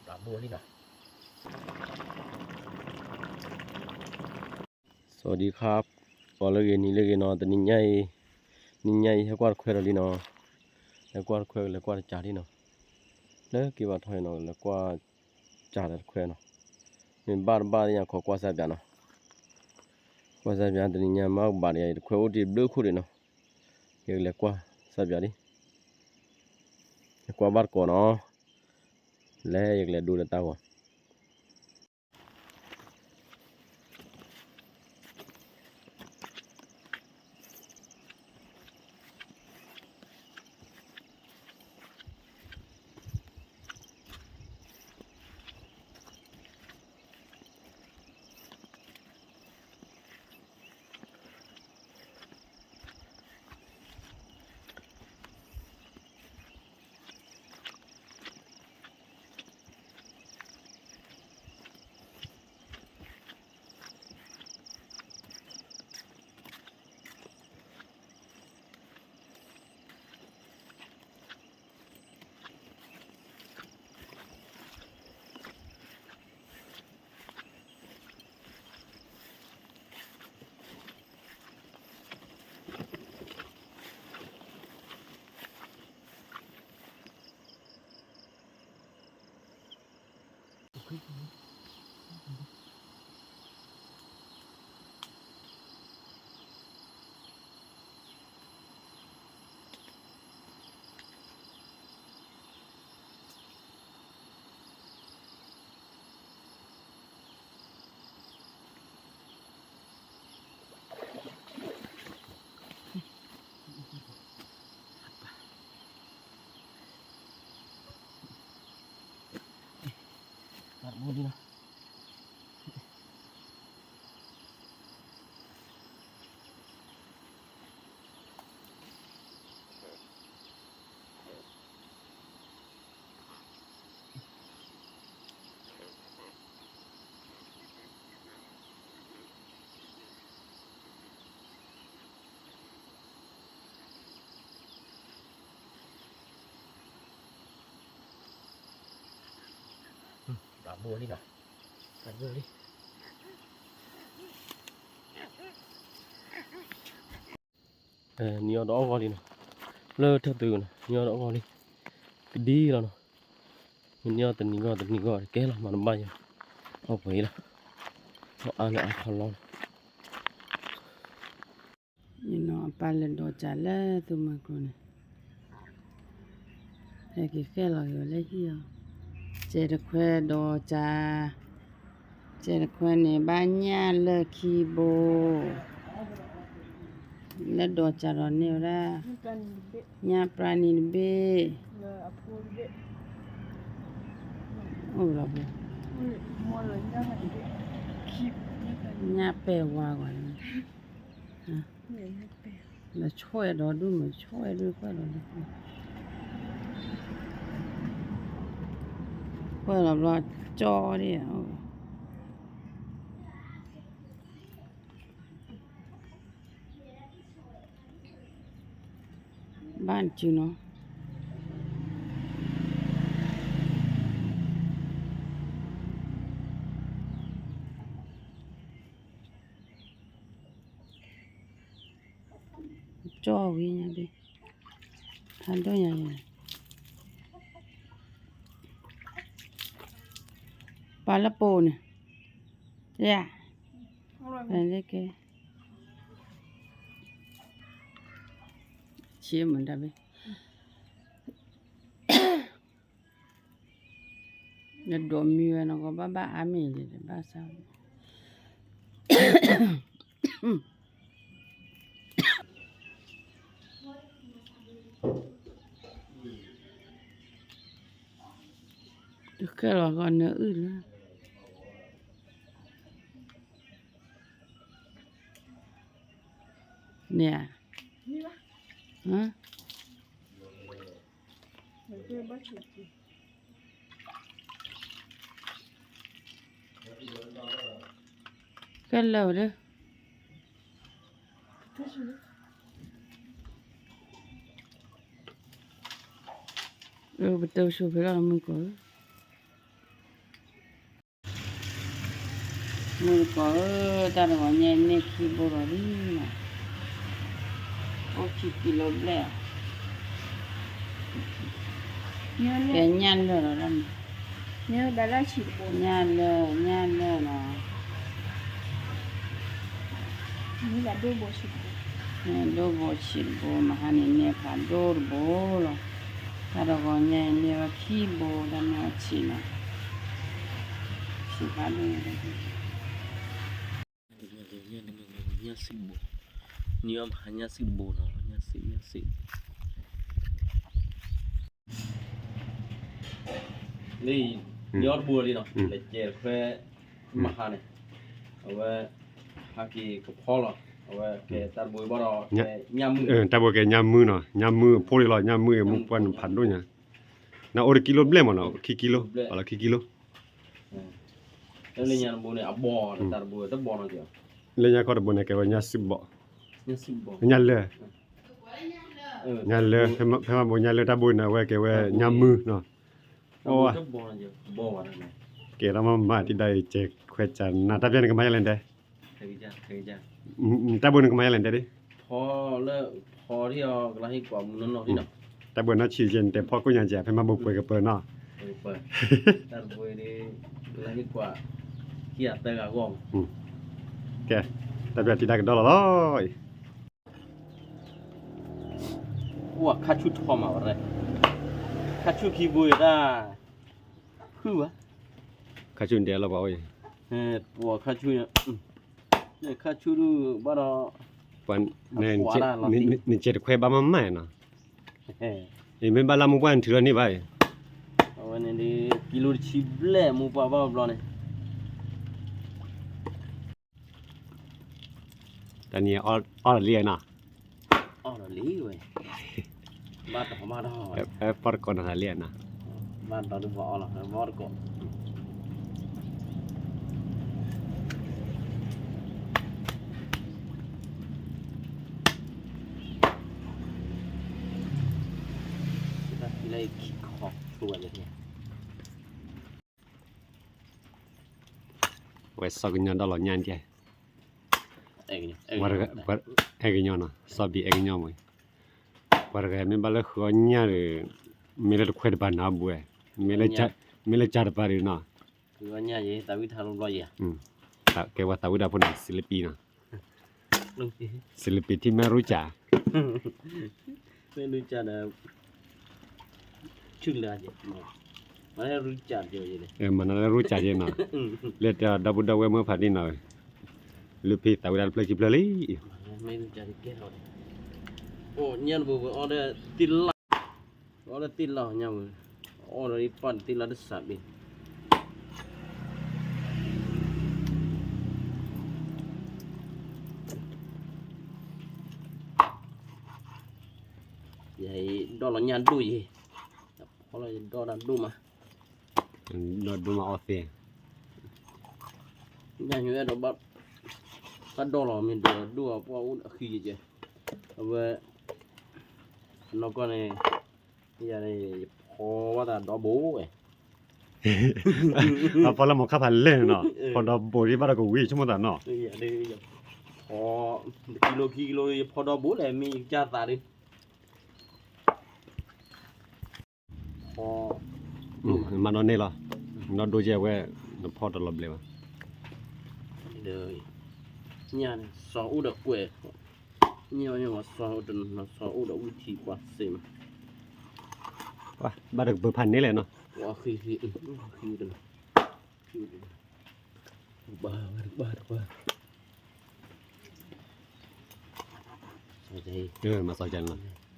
ပှၤဘိလံနီၤ. စဝၤဒံခါ, ပှၤလၢဂ့ၤနံၤလၢဂ့ၤနီၤ, တနံၤညါအံၤ, နံၤညါအံၤ ဟဲကွၢ်တခွဲဒီးလံနီၤ, ဟဲကွၢ်တခွဲ လဲၤကွၢ်တကးလံနီၤ, လၢက့ၤဘၣ်ထီၣ်အံၤနီၤ လဲၤကွၢ်ကးဒီးတခွဲနီၤ, မ့ၢ်ဘၣ်တဘၣ်သ့ၣ်ညါ ခိးကွၢ်စၢ်ပၠးနီၤ, ကွၢ်စၢ်ပၠး တနံၤညါမ့ၢ်ကဘၣ်ဒီးယၤ ယတခွဲအိၣ်တ့ၢ်ဘျုးခိၣ်ဒံးနီၤ, ယကလဲၤကွၢ်စၢ်ပၠးလံ, ယကွၢ်ဘၣ်တကိးနီၤ, လဲၤယကလဲၤဒိလၢတၢ်ဂီၤ ပှၤဘိလံနီၤ, ပှၤဘိလံ. နံၤအီၤဒီးအီၣ်ဂီၢ်လံနီၤ, လၢထၢၣ်သုးနီၤ, နံၤအီၤဒီးအီၣ်ဂီၢ်လံ, ကဒံလီၤနီၤ, မ့ၢ်နံၤအီၤတနံၤဂီၢ်တနံၤဂီၢ် ကဲလီၤမၤတဘၣ်ယၤ, အီၣ်ပှဲၤလီၤ, အီၣ်အါလၢအါခီလီၤနီၤ. ယနီၤအပၢ်လဲၤဒိးစးလၢသူမွဲကျိန့ၣ်, ဟဲက့ၤဃဲလီၤက့ၤဝဲလၢဟံၣ်အီၤ, စဲးတခွဲဒိးစး, စဲးတခွဲန့ၣ် ဘၣ်ညၣ်လၢခံဘိ, လၢဒိးစးဒီးန့ၢ်ဝဲဒၣ်, ညၣ်ပြၣ်နံၤတဘ့ၣ်, အိၣ်လီၤဘိ, ညၣ်ပဲာ်ဝါဂီၤန့ၣ် လၢဆွဲဒီးဒူၣ်မ့ၢ်ဆွဲဒူၣ်ခွဲးလီၤ, ခွဲးလီၤဘျီကၠီဒ်, ဘၣ်နစုနီၤ. ကၠီဝံၤညါဒ်, ဟးဒိၣ်ညါယၤ, ပှၤလၢပိာ်န့ၣ်, ယၤ, ပှၤလၢကဲ, ဆံးမုၢ်တၢ်ဘ့ၣ် နဒိးမံဝဲနီၢ်ကီၢ်ဘၣ်ဘၣ်အါမ့ၢ်န့ၣ် ဘၣ်ဆၣ် တဃဲလီၤဃီနၢအုၣ်လၢ န့ၣ်ဧါ, ကဲလၢာ်ဝဲဒၣ်, ပတၢ်ဆိၣ်ဖဲလီၤမုၢ်ကီၢ်ဧၢ, မုၣ်တကိးဧၢ, တၢ်တဂီၤညါအံၤန့ၢ်ခံဘိလီၤလံနီၤ, အိၣ်ခံကံလိဘျဲၣ်, ကဲညၣ်လၢာ်လီၤ, ညၣ်လၢာ်, ညၣ်လၢာ်လီၤ, ဒိၣ်ဘိဆံးတဘိ, မဟါန့ၣ်န့ၢ်ဖးဒိၣ်တဘိလီၤ, တၢ်တဂီၤညါအံၤန့ၢ်ဝဲခံဘိ တၢ်န့ၢ်အီၤဆံးနီၤ, ဆံးဖးဒိၣ် ညၣ်စံးဘိ, နံၤအီၤမဟါညၣ်စံးတဘိနီၤ, ညၣ်စံး ညၣ်စံး, နံၤအီၤတဘိလံနီၤ, လဲၤကဲခွဲ မဟါန့ၣ်, အဝဲ ဟးက့ၤကဖီလီၤ, အဝဲကဲတၢ်တဘိဘၣ်ဒီး ညၣ်မုၢ်, တၢ်ဘိကဲညၣ်မုၢ်နီၤ, ညၣ်မုၢ်အဖိလံလီၤ, ညၣ်မုၢ်အမူပှၢ်နဖးဒိၣ်ညါ, နအိၣ်တကံလိဘျဲၣ်မးနီၤ, ခံကံလိ, ပှၤလီၤခံကံလိ လၢညါတဘိန့ၣ် အဘီ, လၢညါခီတဘိန့ၣ် ကဲဝဲညၣ်စံးဘိ, ညၣ်လၢာ်, ညၣ်လၢာ်, ဖဲမၤဘိညၣ်လၢာ် တၢ်ဘိန့ၣ် အဝဲကဲဝဲညၣ်မုၢ်နီၤ, ကဲထီၣ်မးမး တံၤဒါအံၤ ကဲခွဲကနၤ တၢ်ပျဲနကမၤယါလဲၣ်တဲ တၢ်ဘိနကမၤယါလဲၣ်တဲဒ်, တၢ်ဘိနီၢ်ဆံးကဲနတဲဖီကိၣ်ညါကဲ ဖဲမၤဘိပှဲၤကပၢၤနီၤ, ကဲ, တၢ်ပျဲတံၤဒါကဒီလီၤလီၤအံၤ, အိၣ်ခါဆူၣ်ထီမးဝဲ, ခါဆူၣ်ခံဘိတၢ်, ဖုၣ်ဘၣ်, ခါဆူၣ်တဲလီၤပှၤအိၣ်အံၤ, ပှၤခါဆူၣ်, ခါဆူၣ်ဒုးဘၣ်ဒီး, နကဲတခွဲဘၣ်မးမးနီၤ, မ့ၢ်ဘၣ်လၢမူပှၢ်နထုးထီၣ်န့ၢ်ဘၣ်အံၤ, အဝဲန့ၣ်ဒ် ကံလိတဆံဘျဲၣ်မူပှၢ်ဘၣ်ဘျီန့ၣ် တနံၤအီၣ်တၢ်လံနီၤ, အီၣ်တၢ်လံဝဲ, ဘၣ်တီၤဘၣ်တီၤ, ဖဲပီၣ်တကိးနီၤတၢ်လံနီၤ, ဘၣ်တီၤဒုးပှၤအီၣ်လီၤ ပီၣ်တကိး လၢခံခီဆိဝဲန့ၣ် ဝဲစီၤကညီဒီးလီၤညၣ်ဒ်, အဲၣ်ကညီနီၤ စီၤဘံၣ်အဲၣ်ကညီမး, ပှၤတဂၤမ့ၢ်ဘၣ်လၢဃုအီၣ်ညၣ်ဒီး, မ့ၢ်လၢတခွဲးတပၤနၤဘှဲ, မ့ၢ်လၢကၢ်တပၤဒုးနီၤ, ကဲဝဲသးဝံၣ်တၢ်ဖိန့ၣ် စံလပံနီၤ, စံလပံထံၣ်မ့ၢ်ရူၣ်ကၢ်, မ့ၢ်ရူၣ်ကၢ်ဒီး ဆူၣ်လၢ, မၤနၤလၢရူၣ်ကၢ်က့နီၤ, လၢတၢ်ဒီပုၢ်ဒီဝဲၢ်မုၣ်ဖးဒံနီၤ, လၢဖံသးဝံၣ်တၢ်တဖျၢၣ်ခံဖျၢၣ်လံ, အိၣ်ညၣ်တဘိဝဲအီၣ်ဒီးတ့ၢ်လၢ်, အီၣ်ဒီးတ့ၢ်လၢ်ညၣ်ဝဲ, အီၣ်ဒီးပၢ်တ့ၢ်လၢ်တစးဘ့ၣ် ယဒီၣ်လီၤညၣ်ဒိၣ်ယဲ, ဖီလီၤယဒီၣ်တၢ်ဒိၣ်မး, ဒီၣ်ဒိၣ်မးအီၣ်သ့, ညၣ်ညိအဲၣ်ဒိးဘၣ်, ဘၣ်ဒီၣ်လီၤမ့ၢ်ဒီးဒိၣ်အပှၢ်အိၣ်အဃံယဲ, အဝဲ, နီၢ်ကီၢ်န့ၣ်, ယဖီဝဲသးဒီဘိဝဲ အဖီလၢမီၤခါဖးလဲၢ်န့ၣ်နီၤ, ဖီဒီဘိဒ်ဘၣ်ဒီးကဝံၤဆိကမိၣ်သးနီၤ, ဖီ, တကံလိခံကံလိ ယဖီဒီဘိလဲၣ် မ့ၢ်ယကစၢ်သးဒုး, ဖီ, မၤနီၢ်န့ၣ်လီၤ, နီၢ်ဒိကဲဝဲ, နဖီတလီၤဘျဲးဘၣ်, ညၣ်န့ၣ် စီၤအိၣ်ဒီးကွဲး, ညၣ်စီၤအိၣ်ဒီးဝံထံကွၢ်စ့မး, ဘၣ်တကပၢၤဖးန့ၣ်လဲၣ်နီၤ, ဃံဃံ, ဃံတနီၤ, ဃံတနီၤ, ဘၣ်, ဘၣ်တကပၢၤ မၤစီၤကၢ်န့ၣ်လီၤ,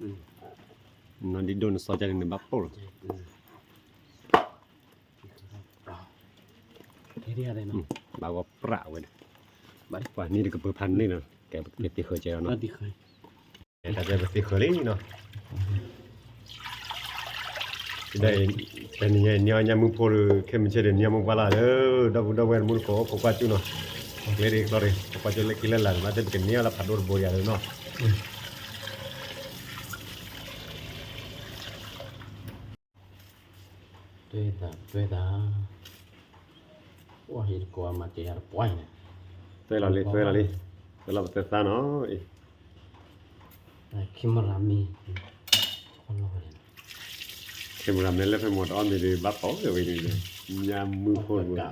နီၢ်ဒ်ဒိၣ်န့ၣ်စီၤကၢ်န့ၣ်န့ၣ်ဘၣ်ပိၢ်လီၤ, ဘၣ်ဂီၤပြးဝဲဒၣ်, ပှၤန့ၣ်တကပၢၤဖးန့ၣ်လီၤ, ကဲပသ့ဃၢၤကဲလီၤနီၤ, တၢ်ကဲပသ့ဃၢၤလံနီၤ, တနံၤညါအံၤန့ၢ်အီၣ်ညၣ်မုၢ်ဖိဒီး ခဲမုၢ်ဆ့ၣ်ဒီးန့ၢ်အီၣ်မုၢ်ပှၢ်လၢ်လၢ ဒီပုၢ်ဒီဝဲၢ်တမူတကိး ဖိခွါကၠူနီၤ, ကျဲဒ်ကျီဒီး ဖိခွါကၠူလၢခံလၢလာ်န့ၣ် ဘၣ်သ့ၣ်ပကန့ၢ်အီၣ်လၢဖးဒိၣ်တဘိယၤလၢနီၤ တွဲသး တွဲသး, အိၣ်ဟံၣ်တကိးမၤကဲယၤတပှၢ်န့ၣ်, သွဲလီၤလံ သွဲလီၤလံ, သွဲလီၤပသၢသၣ်နီၤ, cameraman, cameraman လၢဖဲမီၤတအီၣ်မ့ၤဒုးဘၣ်ပိာ်က့ၤဝဲန့ၣ်, ညါမုၢ်ဖိတပူၤ,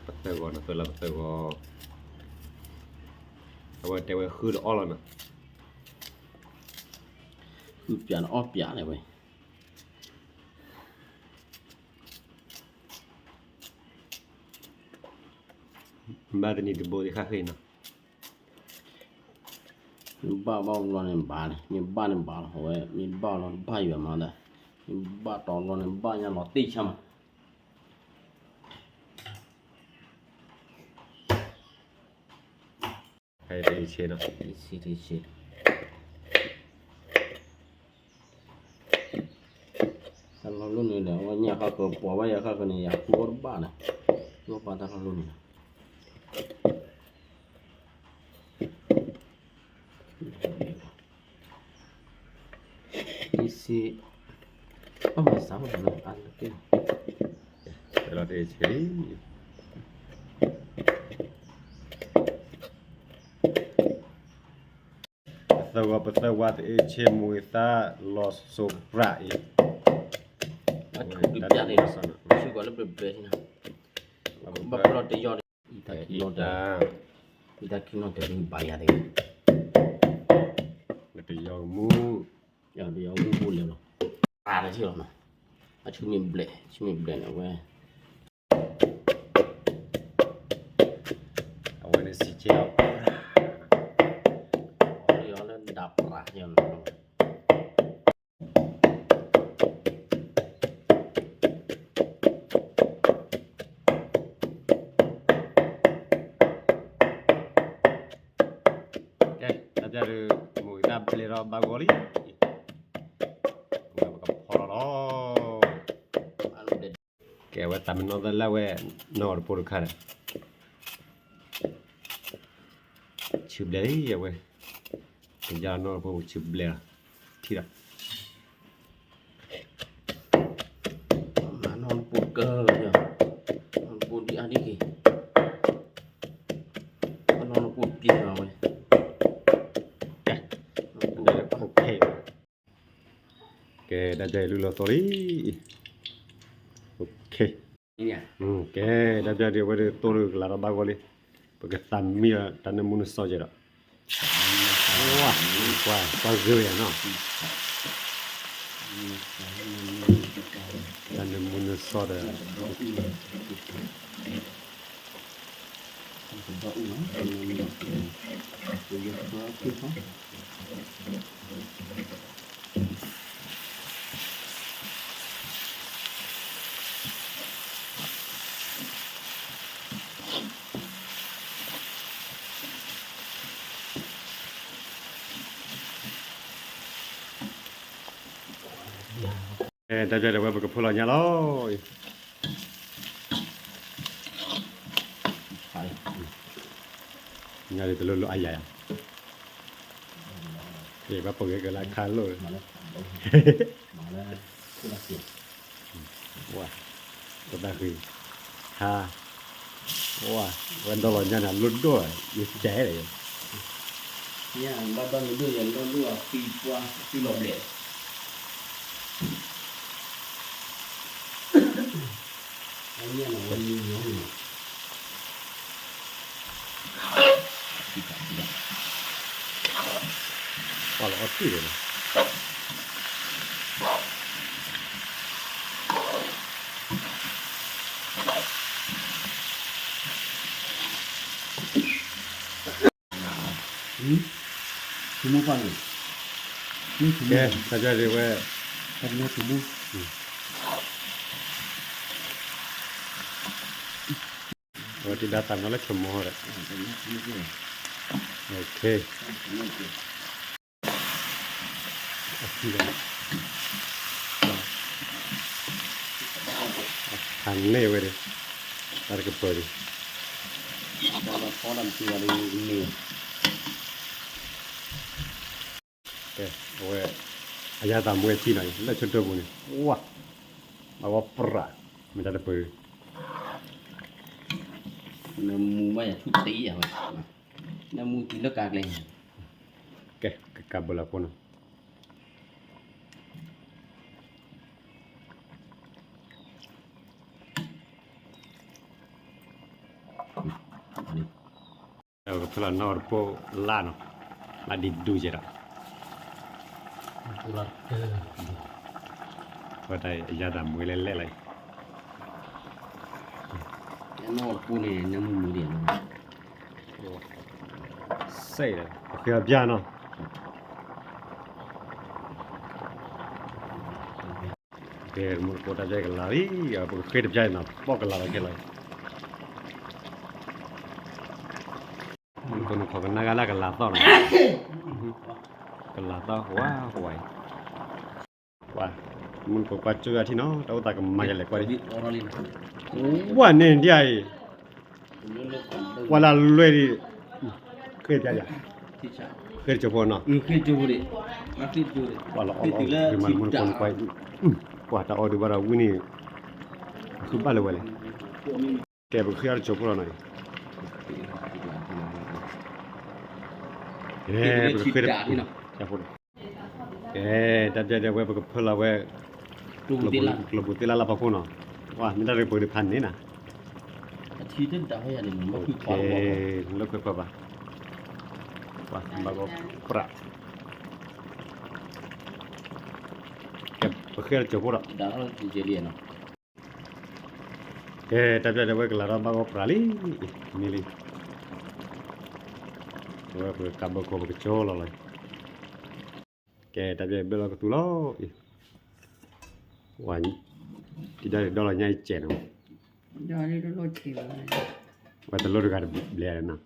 ပသၢဂီၤနီၤ သွဲလီၤပသၢဂီၤ, အဝဲတဲဝဲဃုတအီၣ်လီၤနီၤ, ဃုပၠးတအီၣ်ပၠးန့ၣ်ဝဲ ဘၣ်တနံၤတဘိသ့ၣ်ဃၣ်ဃ့နီၤ, မ့ၢ်ဘၣ်ဘၣ်လီၤန့ၣ်ဘၣ်န့ၣ်, မ့ၢ်ဘၣ်န့ၣ်ဘၣ်လီၤ, အဝဲမ့ၢ်ဘၣ်လီၤဘၣ်ယွၤမးဒီး, မ့ၢ်ဘၣ်တီလီၤန့ၣ်ဘၣ်ညါလီၤတ့ၢ်ဆၣ်မး, တဆ့နီၤ, တၢ်လီၢ်လီၢ်န့ၣ်ဒီး အဝဲညၣ်ဃၣ်ဃၢၤ ပှၤဘၣ်ယၤဃၣ်ဃၢၤန့ၣ် ယၤဃုအီၣ်တဘၣ်န့ၣ်, ယီၣ်ပာ်တၢ်လီၢ်လီၢ်န့ၣ်လီၤ, တဆ့, အမၤစၢ်ဝဲလီၤအါတက့ၢ်, လီၤတဆ့လံ ပသၢဂီၤပသၢဝါ တအ့ၣ်ဆ့မိၢ်သၣ်လီၤစိၤပြးအံၤ, အထူၣ်ဒုးပျးန့ၣ်, ဆူၣ်ကွၢ်လၢဘျဲၣ်ဘျဲၣ်န့ၣ်, ဘၣ်ပလီၢ်တယီၢ်, အံၤတၢ်ခံနီတ, အံၤတၢ်ခံနီတဘၣ်ယၤတဂ့ၤ, တယီၢ်မူ, တယီၢ်မူပူၤလဲၤလီၤ, အါတထံၣ်လီၤနီၤ, အဆူၣ်မ့ၢ်ဘျဲၣ် ဆူၣ်မ့ၢ်ဘျဲၣ်န့ၣ် အဝဲ အဝဲန့ၣ်စံးကဲအီၤ, အီၤလၢဒၣ်ပြးယီၤနီၤ, ကဲ တၢ်ပျၢ်ဒုး မိၢ်ဂ့ၤတၢ်ဘျဲးထီၣ်ဘၣ်ဂီၤလံ, ဝဲပကဖီလီၤလီၤ, ကဲ အဝဲသးမ့ၢ်နီၢ်သၢလၢ်ဝဲ နီၢ်တဖိတခါဒီး ဆံဘျဲးလံ အဝဲ, ကယီနီၢ်တဖိဆံဘျဲးလီၤ, ထံၣ်ဒီး မၤနီၢ်တဖိကၢလီၤ, နီၢ်တဖိဒ်အါဒ်က့ၤ, နီၢ်တဖိပျံၤလီၤဝဲ, ကဲ, ကဲ တၢ်ပျၢ်အံၤလုၢ်လီၤသီလံ, ကဲ တၢ်ပျၢ်ဒုး အဝဲဒုးသိၣ်ဒုးကလၤထီၣ်ဘၣ်ဂီၤလံ, ပကသးမံဒီးတၢ်နၢမူနစီကဲဒီး, ဝါ, ပှၤဂ့ၤဝဲယၤနီၤ, တၢ်နၢမူနစီဒီး တၢ်ပျၢ်ဒုး ဝဲပကဖီလီၤညါလီၤ, ညါဒုးတလိၣ်လိၣ်အါယၤယၤ, ဘၣ်ပိာ်ဂဲၤကလၢခါလိၣ်, ဝါ, တၢ်ဃံ, ဟါ, ဝါ, ဝဲဒီလီၤညါန့ၣ် လိၣ်ဒိၣ်, ယကဲလဲၣ်, ညါဘၣ်ဒီမုၢ်ဒိၣ်ယၤ လိၣ်ဒိၣ်အဃံပှၢ် ဃံလီၤဘျဲၣ် အညၣ်န့ၣ်ဝဲညီညီန့ၣ်, ပှၤလီၤအီၣ်တံၢ်လီၤ, ကဲ, တၢ်ပျၢ်ဒုးဝဲ, အဝဲတံၢ်ဒါသးနီၢ်လၢဆိမိၣ်ဒီး, ဖးန့ၢ်ဝဲဒီး, တၢ်တကပၤဒီး, ကဲ, အဝဲ, အယၤသးမွဲထံနီၤ လၢဆၢထၢၣ်ပူၤန့ၣ် ဝါ, ဘၣ်ဝဲပြး, မ့ၢ်တၢ်တပၢၤ, နမူဘၣ်ယၤဆူၣ်တ့ယၤဝဲ, နမူတုၤလၢကါကျဲ, ကဲ ကကးဘၢလီၤဖိနီၤ. ကဖဲလီၤနီၣ်တပိၢ်လၢ်နီၤ, လၢဒ်ဒူၣ်ယဲဒီး, ဝဲတၢ်အယၤသးမွဲလဲၣ်လဲၣ်လီၤ, နီၣ်တပိၢ်န့ၣ် နမူမူဒံး, စဲးဒီး ပဃ့အီၣ်ပျၢ်နီၤ. ကဲ မူတကိးတၢ်ပျၢ်ကလၤလံ, ပကဃ့တပျၢ်နီၤ ဘီၣ်ကလၤလီၤခဲလီၤ, မူတကိးန့ၣ် ခိးကနၣ်ဂၤလၢကလၤသီၣ်နီၤ, ကလၤသီၣ်ဝါဝါအံၤ, ကွၢ်, မူတကိးကွၢ်ကၠိယၤထံနီၤ တၢ်အိၣ်သးကမၤယၤလဲၣ်ကွၢ်ဒံး, ဝါန့ၣ်ဒ်အံၤ ကွၢ်လၢလွဲၢ်ဒံး, ဃ့တပျၢ်ယၤ, ဃ့တကၠိဖိနီၤ, ကွၢ်လီၤအီၣ်လီၤအီၣ်ဂ့ၤမး မူတကိးန့ၣ်ကွၢ်, ကွၢ်တၢ်အီၣ်ဒုးဘၣ်ဒီးဝံၤန့ၣ်, ဃုဘၣ်လၢၤဝဲလဲၣ်, ကဲ ပကဃ့အီၣ်တကၠိဖိလီၤနီၤ, ကဲ ပကဃ့တပျၢ်, ကဲ တၢ်ပျၢ်ဒဲးဝဲ ပကဖၢလီၤဝဲ ကျိပူၤသ့လၢ်လၢဖီခိၣ်နီၤ, ဝါ မ့ၢ်တၢ်တပၢၤဒံးဖးန့ၣ်နီၤ, လၢခွဲးခွဲးဘၣ်, ဘၣ်ဂီၢ်ပြး, ကဲ ပဃ့တကၠိဖိဒီး ကဲ တၢ်ပျၢ်ဒဲးဝဲကလၤထီၣ်ဘၣ်ဂီၢ်ပြးလံ, မ့ၢ်လံ, ဝဲပကကးဘၢခိၣ်ပကကၠိလီၤလီၤ, ကဲ တၢ်ပျၢ်ဘၢလီၤကသူလီၤ, ဝဲ ဒ်ဒီးဒီလီၤညါအံၤကဲးနီၤ, ဝဲတလိၣ်တဂၤတဘျဲၣ်နီၤ,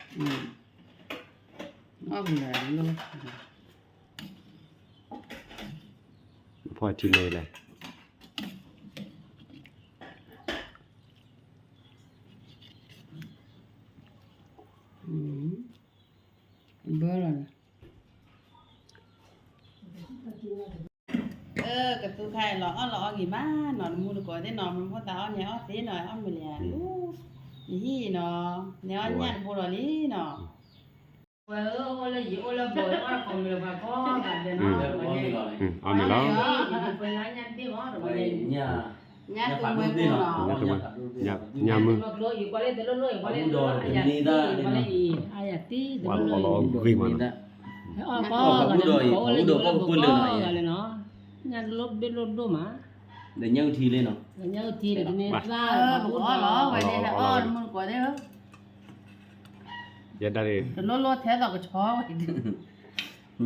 ဖီၣ်ထံန့ၣ်လဲၣ် ဘၢလီၤန့ၣ်, ကသူခါအံၤလီၤအီၣ်လီၤအီၣ်ဂ့ၤမးနီၤ, နမူတကိးသ့ၣ်နီၤ, မ့ၢ်ဖိသးအီၣ်န့ၣ်အီၣ်သ့နီၤ, အီၣ်မ့ၢ်လၢယၤလူၤ, ယဟံၣ်နီၤ, နဲအီၣ်ညၣ်တဘိလီၤလံနီၤ, ဝဲအိၣ်လၢယအိၣ်လၢဘီအီၣ်တကိးမ့ၢ်လၢပှၤကိးဂၤဒဲးနီၤ, အီၣ်မ့ၢ်လီၤ, ညၣ်သူမွဲကိနီၤ, ညၣ်မုၢ်, ယကွၢ်လၢတလိၣ်လိၣ် ယကွၢ်လၢအယၤသ့, ယကွၢ်လၢအံၤ အယၤသ့တလိၣ်လိၣ်, အီၣ်ကိးဂၤဒဲးကိးအိၣ်လၢယအိၣ်လၢဘီကိးဂၤလဲၣ်နီၤ, ညၣ်တလိၣ်ဘ့ၣ်လိၣ်ဒိၣ်မး, ဒီးညၣ်အုၣ်ထံလံနီၤ, ညၣ်အုၣ်ထံလံ တန့ၢ်သၣ်လီၤ, အီၣ်လီၤဝဲန့ၣ် အီၣ်မုၢ်ကိးသ့ၣ်ဧၢ တလိၣ်လိၣ်ထဲသိးကဆီဝဲ,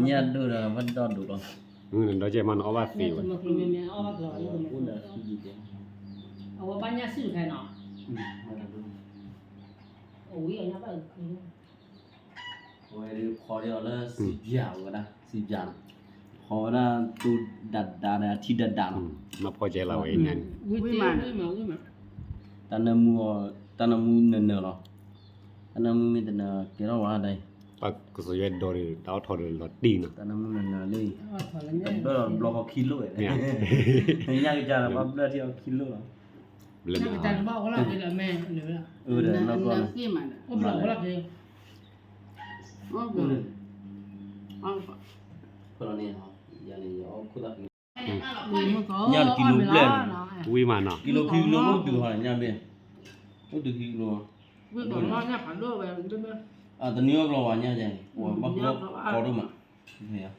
ညၣ်ဒိၣ်ဒီးဘၣ်ဒီဒိၣ်လီၤ, ဒီးကဲမးနအီၣ်ဘၣ်သ့ဝဲ, အဝဲဘၣ်ညၣ်စုၣ်ခဲနီၤ, အဝဲခီဒံးအီၤလၢစံးပၠးဝဲဒၣ် စံးပၠးနီၤ, ခီဝဲဒၣ်တိၢ်ဒးဒးဒီးအထံဒးဒးနီၤ, မ့ၢ်ဖီကဲလီၤဝဲအံၤန့ၣ်, တၢ်နၢမူအီၤ, တၢ်နၢမူနၢၤနၢၤလီၤ, တၢ်နၢမူမ့ၢ်တနၢၤကဲထီၣ်ဝဲဒၣ်အံၤ, ပှၤကစၢ်ယွဲဒိးဒီး တၢ်အီၣ်ထီၣ်ဒီးလီၤတံၢ်နီၤ, တၢ်နၢမူနၢၤနၢၤလံ, ဘၣ်ဘျီဃီခံလိၣ်ဝဲ, ညၣ်ကစၢ်ဒီးဘၣ်ဘျၢထံအီၤခံလိၣ်လီၤ, ဘျၢမ့ၢ် ညၣ်တကံလိဘျဲၣ်, ဝံၤမးနီၤ, ကံလိခံကလိအိၣ်တုၤဟီ ညၣ်ဘ့ၣ်, အိၣ်တုၤခံကလိ, တနံၤအီၣ်ဘျီဝဲညၣ်ဘ့ၣ်, ဘၣ်ကလိခီဒိၣ်မး, ယိယက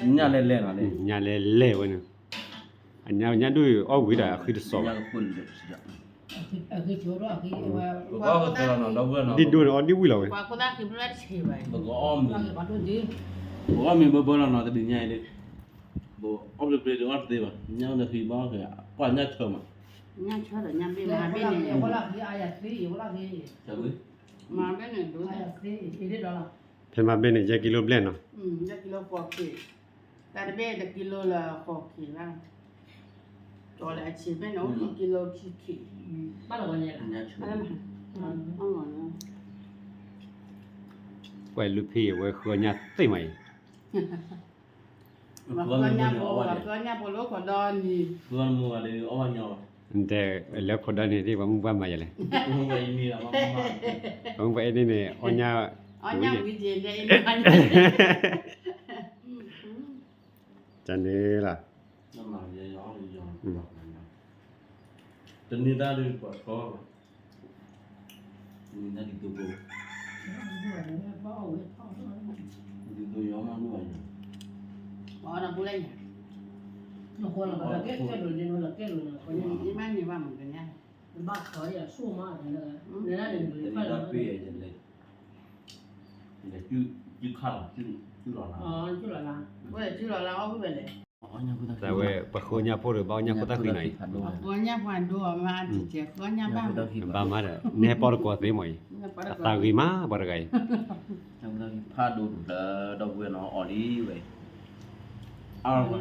ီ, ညၣ်လဲၣ်လဲၣ်နီၤ, ညၣ်လဲၣ်လဲၣ်ဝဲန့ၣ်, အညၣ်ဒိၣ်အီၣ်ဝံၤဒီးအဃံတစီးဘၣ်, ဒ်ဒိၣ်န့ၣ်အီၣ်ဒ်ဝံၤလီၤဝဲ, ပကအီၣ်မ့ၤဘၢဘၢလီၤနီၤ တဒုညါအံၤဒ်, ပအီၣ်ဖျ့ဖျ့ဒုးအီၣ်တသ့ဘၣ်, ညၣ်အိၣ်ဒီးဃံဘၣ်အီၣ်ဃံ, ပှၤညၣ်ဆၢမး, ဖဲမၤဘ့ၣ်န့ၣ် ယဲၢ်ကံလိဘျဲၣ်နီၤ, ကလ ပှဲၤလူဖံဝဲဃုအီၣ်ညၣ်သ့ၣ်မးအံၤ, ပှၤဃုအီၣ်ညၣ်ဖိလၢခိၣ်ဒီနံၤ, တဲ လၢခိၣ်ဒီနံၤဒ်ပှၤမုၢ်ပှၢ်မၤယလဲၣ်, ပှၤမုၢ်ပှၢ်အံၤန့ၣ်န့ၣ် အီၣ်ညၣ်ဝံၤ, တၢ်န့ၣ်လီၤ, တနံၤတၢ်ဒ်ပှၤထီ, တနံၤတၢ်ဒ်သိးဖိ, ဒ်သိးယီၤမးဒ်ဘၣ်ယၤ, အီၣ်ဒၣ်ပူၤလၢညါ, နဃိလီၤကဲကဲဒိၣ်န့ၣ်လီၤကဲဒိၣ်န့ၣ်, ယမ့ၢ်န့ၢ်ဘၣ်မုၢ်ကညါ, ဘၣ်ဃီယၤဆိၣ်မး, တနံၤတၢ်ပ့ၤယလဲၤ, လဲၤ, ယခါလီၤ, လီၤလၢ, ဝဲလဲၤလီၤလၢအီၣ်ဝံၤဝဲလဲၣ်. တၢ်ဝဲ ပှၤဃုအီၣ်ညၣ်ဖိဒီး ဘၣ်အီၣ်ညၣ်ခိၣ်သၣ်ဃံနီၤအံၤ, ဃုအီၣ်ညၣ်ဖိဒိၣ်မး, ဘၣ်မးဒီး နဟဲပီၣ်တကိးသ့မးအံၤ, အသးဂ့ၤမး ပှၤတဂၤအံၤ, ဖးဒိၣ်တဖျၢၣ်ဒီပုၢ်ဝဲၢ်နီၤ အီၣ်လံဝဲ, အိၣ်လၢ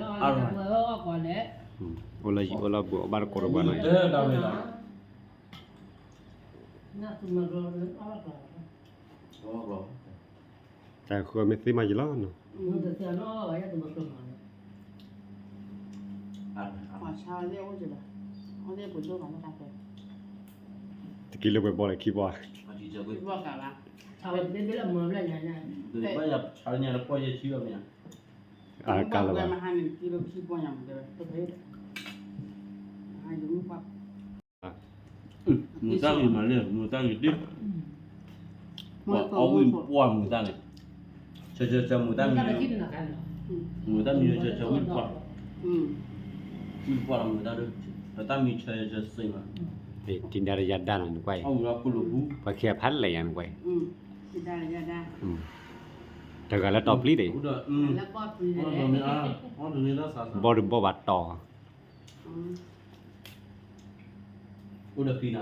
ယံၤအိၣ်လၢဘူး အဘၣ်တကိးတပှၤနီၤအံၤ, တၢ်ဃုမ့ၢ်သ့မးယလီၤနီၤ, တက့ၢ်လၢပှဲၤဘီလဲၣ်ခံဘီ, အကါလၢၤဘၣ်, မုၢ်တၢ်ဂ့ၤမးလၢ မုၢ်တၢ်ဂ့ၤဒ်, ပှၤအီၣ်ဝံၣ်ပှၢ်မုၢ်တၢ်န့ၣ်, ဆၢဆၢဆၢမုၢ်တၢ်မံၤ, မုၢ်တၢ်မံၤဆၢဆၢဝံၣ်ပှၢ်, ဝံၣ်ပှၢ်လီၤမုၢ်တၢ်ဒီး, ပတၢ်မံၤဆၢဆၢစ့မး, တံၤဒါဒီးယၤဒါနီၤနကွၢ်အံၤ, ပှၤခံဂၤဖးလဲၣ်ယၤနကွၢ်အံၤ, တဂၤလၢတီၤပျံၤဒံး, ဘီၣ်ဒုးဘီၣ်ဘၣ်တီၤ, အိၣ်ဒီးဖံနၤ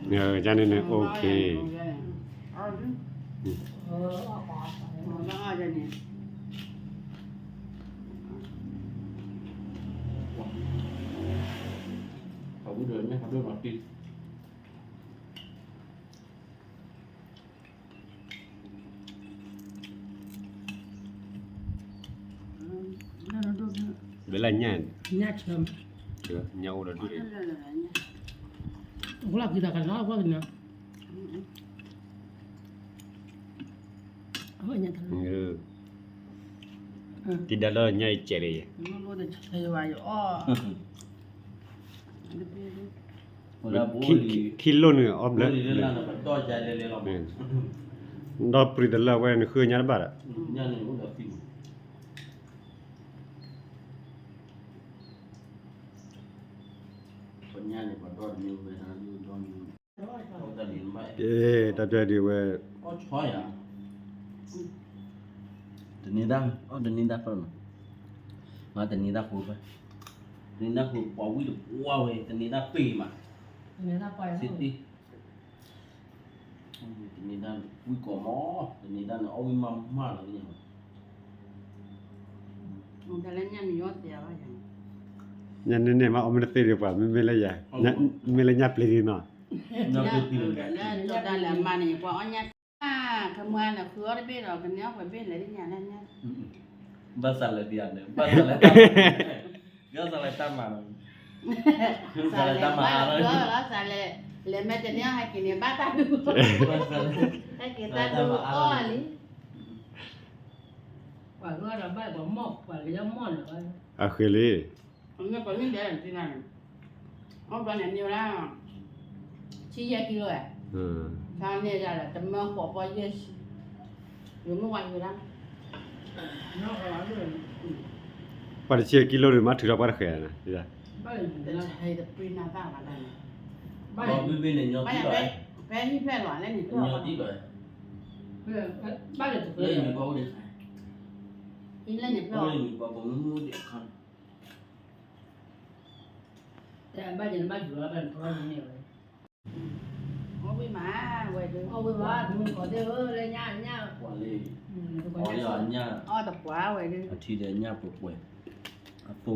ဧၢ, ယန့ၣ်န့ၣ် OK, ဘဲလၢညၣ်, ညၣ်အိၣ်ဒီးဒူၣ်, တံၤဒါလၢညၣ်အံၤကဲးလံ, ခံလိၣ်န့ၣ် အီၣ်ဘျၢ, ဒီးပြံတလၢဝဲနဃုညါတဘၣ်ဒီး, တၢ်ပျဲဒ်ဝဲ, တနံၤဒၣ်, အီၣ်တနံၤဒၣ်ဖျၢၣ်နီၤ, မၤတနံၤဒၣ်ဃိဖျၢၣ်, တနံၤဒၣ်ဃိပှၤဝံၣ်တပှၢ်ဝဲ တနံၤဒၣ်ပ့ၤမး, စ့တ့, တနံၤဒၣ်ဝံၣ်ကိးမး, တနံၤဒၣ်န့ၣ် အီၣ်ဝံၣ်မးမးလီၤ, ညါန့ၣ်န့ၣ်မး အီၣ်မ့ၢ်တသ့ဒံးပှၤ မ့မ့ၢ်လၢယၤ, မ့ၢ်လၢညၣ်ပျံၤဒံးနီၤ, လၢတၢ်လၢအမါန့ၣ် ပှၤအီၣ်ညၣ်, ကမၤလၢဃုအီၣ်တဘ့ၣ်ဒီး ကန့ၢ်အီၣ်ပှဲၤဘ့ၣ်လၢညါလၢညါ, ဘၣ်ဆၣ်လၢဒ်ယၤန့ၣ် ဘၣ်ဆၣ်လၢတၢ်မၤ, ဘၣ်ဆၣ်လၢတၢ်မၤ, ဘၣ်ဆၣ်လၢ, လဲၤမ့ၢ်တန့ၢ်ဟဲက့ၤန့ၣ် ဘၣ်တၢ်ဒူ, ဟဲက့ၤတၢ်ဒူအီၣ်လံ, ပှၤကဒီးဘၣ်ပှၤမီၢ်ပှၤကညီမီၢ်လၢၤဘၣ်, အဃိလံ အီၣ်ဘျီန့ၣ်မ့ၢ်ဝဲဒၣ်, ဆံယဲၢ်ကံလိဧါ, ဆါန့ၢ်ဒၣ်လၢ တမၢဃိးပီယဲၢ်ဆံ, ယမ့ၢ်ဝဲယိၤဒၣ်, ပှၤတဆံယဲၢ်ကံလိန့ၣ် မ့ၢ်ထုးထီၣ်ပှၤတဃဲၤန့ၣ်, တဆံတပ့ၤနၤသၣ်ဘၣ်ဒၣ်န့ၣ်, ဖဲဟံၣ်ဖျဲၣ်လီၤ လဲၣ်န့ၣ်ဖျၢၣ်, ဘၣ်လၢတဖျၢၣ်, ဟံၣ်လဲၣ်န့ၣ်ဖျၢၣ်, တဘၣ်ယဲန့ၣ်ဘၣ်ယူၤလီၤဘၣ်န့ၣ် အီၣ်ဝံၣ်မး, အီၣ်ဝံၣ်မး, တမုၢ်တကိးသ့ၣ်ဧၢ လၢညါညါ, ပှၤလၢ, တကိးညါ အီၣ်တပှၢ်ဝဲဒၣ် အထံဒီးညၣ်ပှဲၤပှဲၤ, အသိ,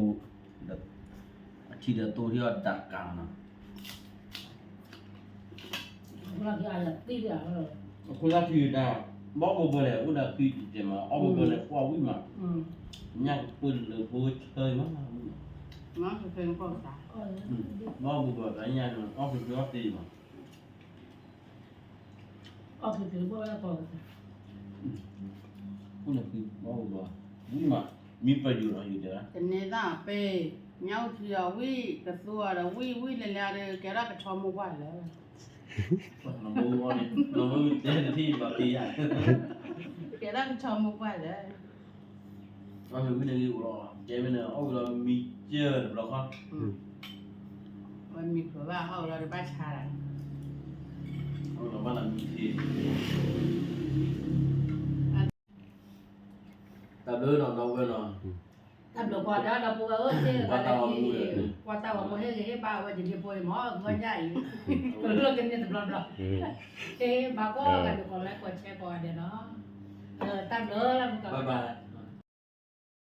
အထံဒီးသိထံအီၣ်တၢ်ကးနီၤ, အခိၣ်လၢထံဒၣ်, ဘီၣ်ဘိဘၢလဲၣ် အိၣ်ဒီးဃံတတဲမး အီၣ်ဘိဘၢလဲၣ် ကွၢ်ဝံၣ်မး, ညၣ်ကပၢၢ်လၢဘိဆၢမး, ဘီၣ်ဘိဘၢညၣ်န့ၣ် အီၣ်ဃံဃံအီၣ်သ့မး, အီၣ်ဃံဃံဘီၣ်ဘိဘၢ, အိၣ်ဃံဃံဘီၣ်ဘိဘၢ, ဝံၣ်မး, မ့ၢ်ပယိၤဒီးယိၤတဲ, ကန့ၢ်သၣ်ပ့ၤ, ညၣ်အိၣ်ထံဒီးဝံၣ်, ကသူအီၤဒီးဝံၣ်, ဝံၣ်လဲၤလဲၤဒီး ကဲထီၣ်ကဆီမိၢ်ပှၢ်လၢ နမ့ၢ်တဲတထံၣ်ဘၣ်တ့ယၤ, ကဲထီၣ်ကဆီမိၢ်ပှၢ်လၢ, အီၣ်မ့ၢ်ဝံၣ်န့ၣ်လံအိၣ်လီၤ, ကဲမ့ၢ်န့ၣ်အီၣ်ဝံၣ်လီၤမံကၢၢ်တဘျီဃီ, ဝဲမံခိၣ်ဘၣ်ဟီၣ်ဝံၣ်လီၤတဘၣ်ဆါတၢ်, အီၣ်ဝံၣ်လီၤဘၣ်လၢမံခ့ တၢ်ဘျုးနီၤ ဒီပုၢ်ဝဲၢ်နီၤ, တၢ်ဘျုးကွၢ်ဒီး ဒီပုၢ်ဝဲၢ်ဧၢ, ကွၢ်တၢ်ဂီၤမူ, ကွၢ်တၢ်ဂီၤမူဟ့ၣ်ဂ့ၤဟ့ၣ်ဘါဝဲ ယဒ့ဖိအံၤမ့ၢ် ဂီၢ်ညၣ်အံၤ, ကလိၣ်ကန့ၢ်တဘျီဘျီ, ဟ့ၣ်ဘါကိးဂၤဒဲး ကိးlikeကိးshareကိးဂၤဒဲးနီၤ, တၢ်ဘျုးလၢပကဘၣ်